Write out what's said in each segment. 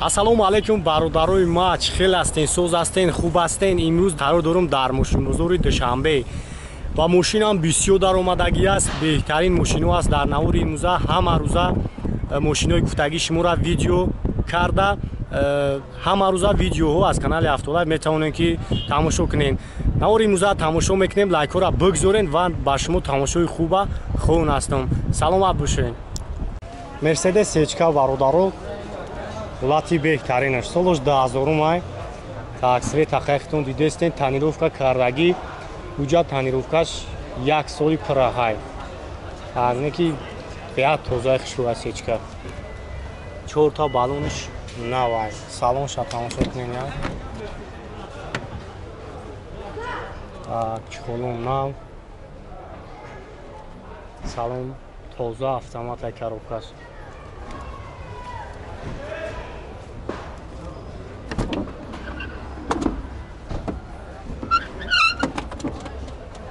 Ассалому алайкум бародарои ма, чӣ хел ҳастен, соз ҳастен, хуб ҳастен? Имрӯз қарор дорум дар мошинбозори Душанбе ва мошинам бисёр даромадагӣ аст. Беҳтарин мошино аст дар навори имрӯза. Ҳама рӯза мошинои гуфтагӣ шуморо видео карда, ҳама рӯза видеоҳо аз канали Автолайв метавонем ки тамошо кунем. Навори имрӯза тамошо мекунем, лайкҳоро бигзорен ва ба шумо тамошои хуба хоҳон ҳастам. Саломат бошед. Мерседес Сечка бародаро, ҳолати беҳтаринаш, солаш 2000 май. Так, свет ҳақиқатон дидестен, тонировка кардагӣ, уҷа тонировкаш як соли пираҳай. Не ки беҳад тозаи хушрӯ Сечка. Чорта баллонш навай. Салонша тамошо кунем я. Так, чехолон нав. Салон тоза, автоматай коробкаш.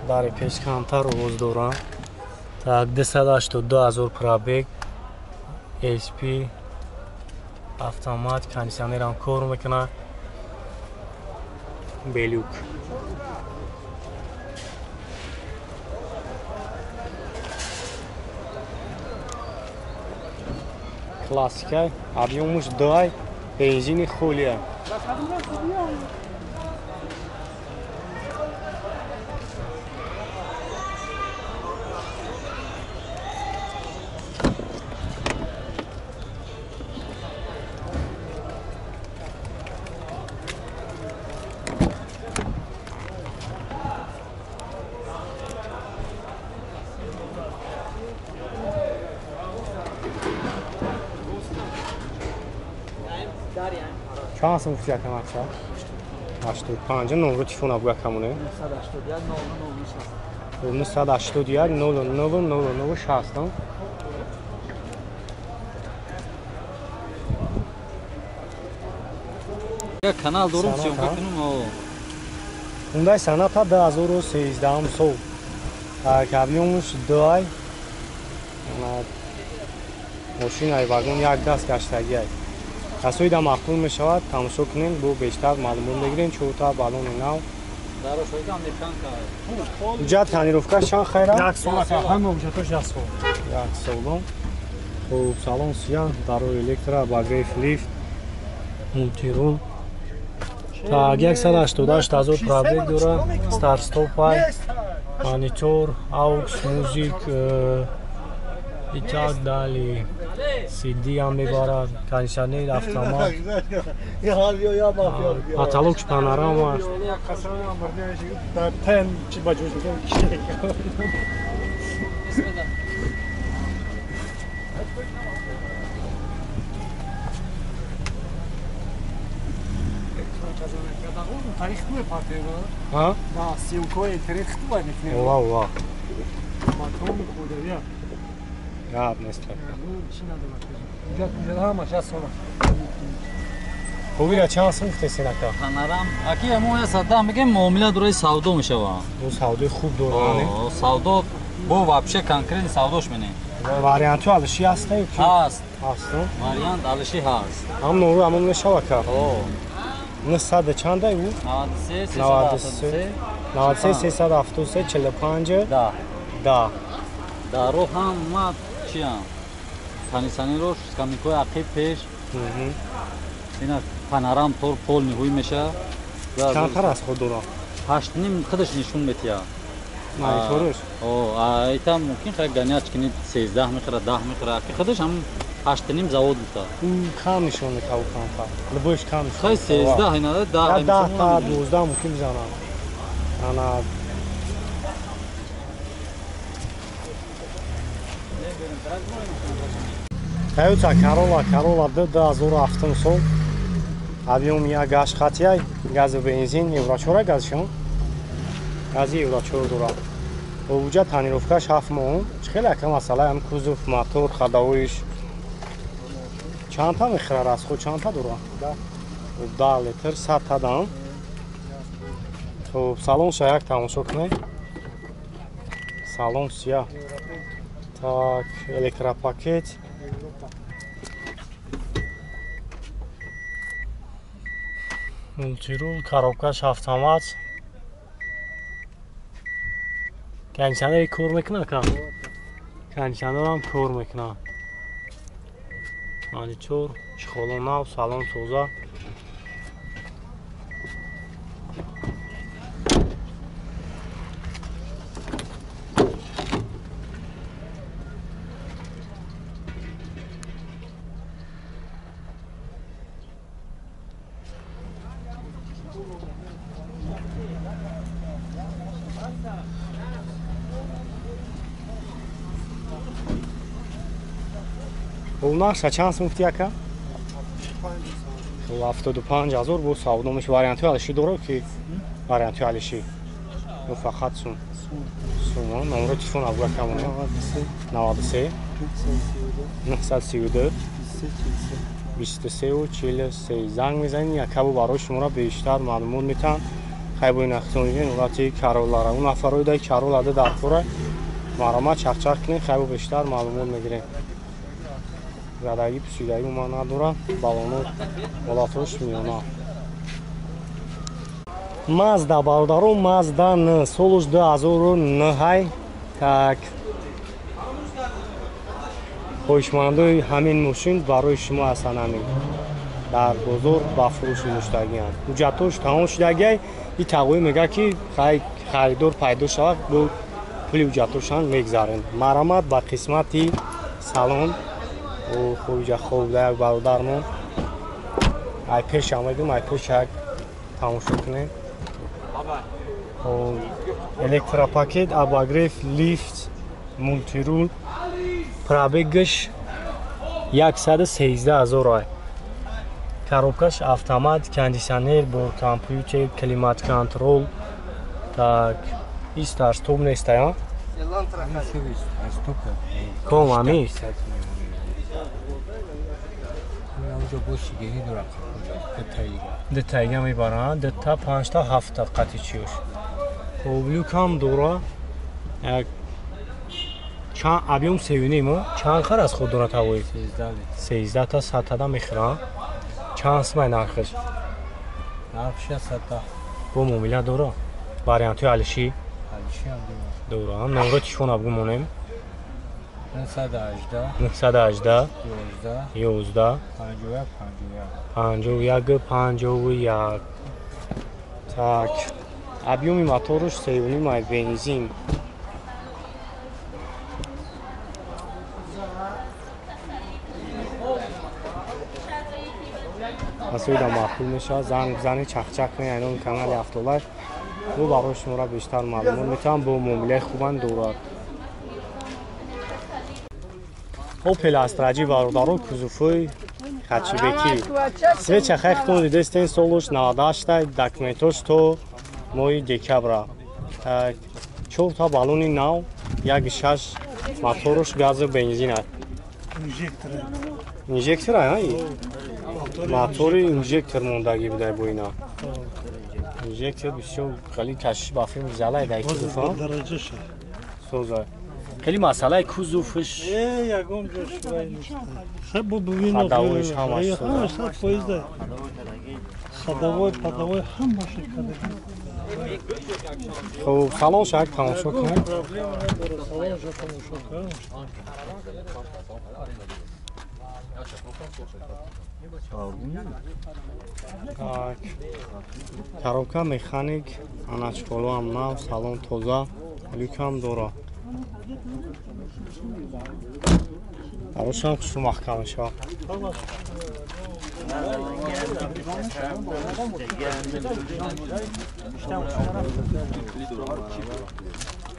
Дари пеш камтар овоз дорам. Так, 282 000 пробег, SP, автомат, кондиционерам кор мекунад, белюк. Классика, объемуш 2, бензини холия. Чанд сум гуфти якам акса? 85. Номро телефона буга камоне? 981 09 09 60. Канал дорум съёмка кунум. Ундай саната 2013 сол. Объёмуш 2. Мошинаи вагон як даст гаштагиай. Касои да маъқул мешавад, тамошо кунем, бо бештар маълумот мегирем. Чорта баллони нав. Уҷа тонировкаш чанд хайра? Як сол, ҳама уҷатош як сол. Як солон. Хуб, салон сияҳ, дарои электро, обогрев, лифт, мультирул. Так, 188 000 пробег дора, старт-стопай, монитор, aux, музик и так далее. CD ҳам мебарад, кондиционер, автомат. Потолокш панорама. Ҳа? Ова, ова. Гап нест. Хубира чанд сум гуфтесин ака? Панорам. Аки мо я садам мегем муомила дораи савдо мешава. Бо савдои хуб дора, не? Савдо бо вообще конкретно савдош мене. Варианту алиши ҳаст ё ки? Ҳаст. Ҳаст. Вариант алиши ҳаст. Ҳам нору ҳамон мешава ака? О. 900 чандай ӯ? 93 373 93 373 45 да. Да. Даро ҳама чиам? Кондиционерро скамейкаи ақиб пеш. Ина панорам тор пол ниҳоӣ меша. Чандтар аз худ дора? 8.5 худаш нишон метия. Мониторш? О, а ита мумкин хай ганяч кини 13 мехӯра, 10 мехӯра. Ки худаш ҳам 8.5 завод мета. Кам нишон мета, ӯ камтар. Либош кам нишон. Хай 13 ина 10 10 та 12 мумкин бизанам. Ана Toyota Corolla, Corolla 2007 сол. Объем як гашт хатияй, гази бензин, евро 4 газшон. Гази евро 4 дорад. Уҷа тонировкаш 7 моҳ. Чӣ хеле ака масъала ҳам кузов, мотор, ходовоиш. Чандта мехӯрад аз худ, чандта дорад? 10 литр, 100 та дам. Хуб, салонша як тамошо кунед. Салон сияҳ. Так, электропакет. Мултирул, коробкаш автомат. Кондиционер кор мекунад ка? Кондиционерам кор мекунад. Монитор, чехоло нав, салон тоза. Нархша чанд сум гуфти ака? 75 ҳазор бо савдо меши. Вариантҳои алиши дорад ки? Вариантҳои алиши. Ё фақат сум. Сум. Номеро телефон абу ака монем. 93 932 23 43. Занг мезанед, якабу барои шуморо бештар маълумот метаҳанд. Хай бо ин ахтонидин ҳолати Каролара. Он нафарое дай Каролада дар кора маромат чақчақ кунед, хай бо бештар маълумот мегирем. Задаги пусидаги ума надорад, балоно ҳолатош миёна. Мазда бародаро, Мазда Н, солуш 2009. Так. Хоҳишмандои ҳамин мошин барои шумо ҳастанд ҳамин. Дар бозор ба фурӯш гузоштагианд. Ҳуҷҷатҳош тамом шудагиай, и тағоӣ мегӯяд ки харидор пайдо шавад, бо пули ҳуҷҷатҳошам мегзарем. Марамат ба қисмати салон. Хориҷа хобда як бародармон. Ай пешам мегӯм, ай пеш як тамошо кунем. Электропакет, обогрев, лифт, мултирул, пробегаш 113 ҳазор ай. Коробкаш автомат, кондиционер, бор компютер, климат контрол. Так, истар стоп нест, а? Ком ами? Дутаига мебаранд, дута, панҷта, ҳафта қати чиёш. Хоб, люкам дора. Як чанд объём севинем, чанд хар аз худ дора тавои? 13 та сатада мехӯранд. Чанд сумай нархаш? Нархш 110. Бо муомила дора? Вариантҳои алиши? Алиши ҳам дора. Дора. Номро телефона бигӯ монем. 918 918 11 11 51 51 51. Так, объёми моторуш 3.5 ай, бензин. Асоида маъқул мешавад. Занг бизанед, чақчақ кунед, айноми канали Автолайф. Мо барои шуморо бештар маълумот метаҳам, бо муомилаи хубам дорад. Опел Астраҷи бародаро, кузуфои хачибекӣ. Свеча хайхтон дидестен, солуш 98, документош то моҳи декабра. Так, 4 та баллони нав, 1.6 моторуш газу бензин аст. Инжектор ай? Мотори инжектор мондагӣ будай бо ина. Инжектор бисёр хеле кашиш ба филм залай дай кузуфа. Соза. Хеле масъалаи кузуфш ягон ҷош вай нест. Ходовойш ҳамаш соза. 100%. Ходовой, подовой ҳамаш кадаги. Хуб, салон шак тамошо кунед. Проблема надорад, салон ша тамошо кунед. Так. Коробка механик, аначколоам нав, салон тоза, люкам дора. Дарошам хушрӯ маҳкам мешавад.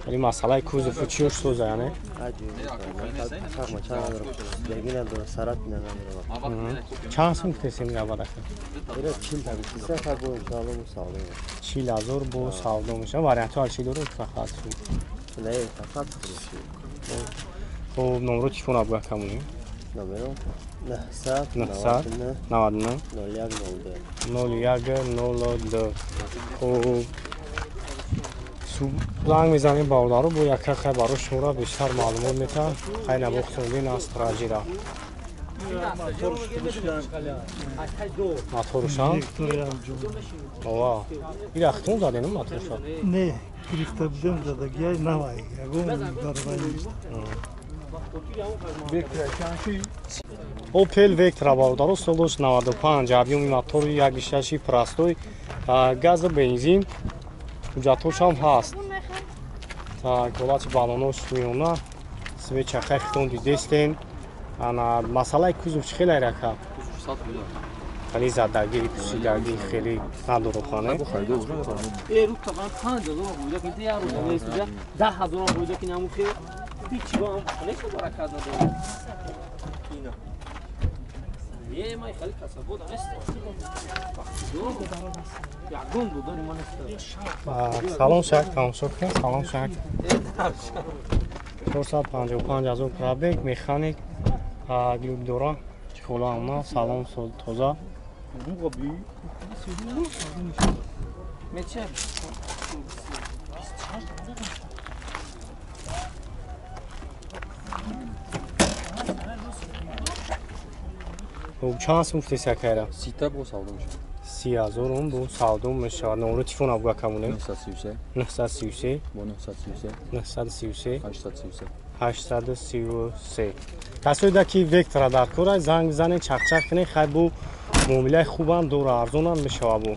Вале масъалаи кузову чиёш соза, яъне? Чанд сум гуфтесем ин абадака? 40 ҳазор бо савдо мешавад. Вариантҳо алши дорад фақат сум? Хуб, номро телефон абгӯ камонем. 999 999 01 01 02. Хуб, занг мезанем бародаро, бо яка хай барои шуморо бештар маълумот метаҳам. Хай набохтонидин Астраҷира. Моторушам? Ова. Ира хтон задем моторуша? Не, гирифта будем задагиай навай. Ягон дарвай нест. Opel Vectra бародаро солаш 95 объёми мотори 1.6 простой, газу бензин, ҳуҷҷатҳошам ҳаст. Так, ҳолати баллонош миёна, свеча хай хитон дидестен. Ана масъалаи кузов чӣ хеле рака? Хеле задагӣ, пусидагӣ хеле надорохане. Э, ру таван 5000 ҳуҷа ки я рӯз нест, 10000 ҳуҷа ки наму хе. Ҳеч ба ҳам нест баракат надорад. Ина. Е, май хали касабода нест. Ягон додани ман нест. Салом шак, тамошо кун, салом шак. 455 ҳазор пробег, механик, глюк дора, чӣ хола амна, салом тоза. Чанд сум гуфтеси акайра? Сита бо савдо мешавад. 30 000 бо савдо мешавад. Номери телефона буга камонем. 933 933 бо 933 933 833 833. Касоида ки Вектора дар кора, занг бизанед, чақчақ кунед, хай бу муомилаи хубам дора, арзонам мешавад бу.